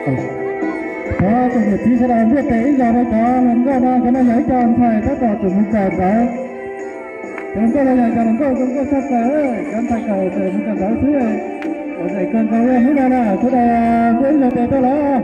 Thov tus niam txiv sawv daws npuaj tes ib zaug rau cov hluas nkauj no, cov no yog ib co ntxhais tab tom tseem mus kawm ntawv. Cov hluas nkauj no yog cov hluas nkauj zoo nkauj tshaj plaws, cov ntxhais kawm tseem mus kawm ntawv xwb. Lom zem kawg nkaus li hnub no na, sawv daws npuaj ib zaug tes rau lawv.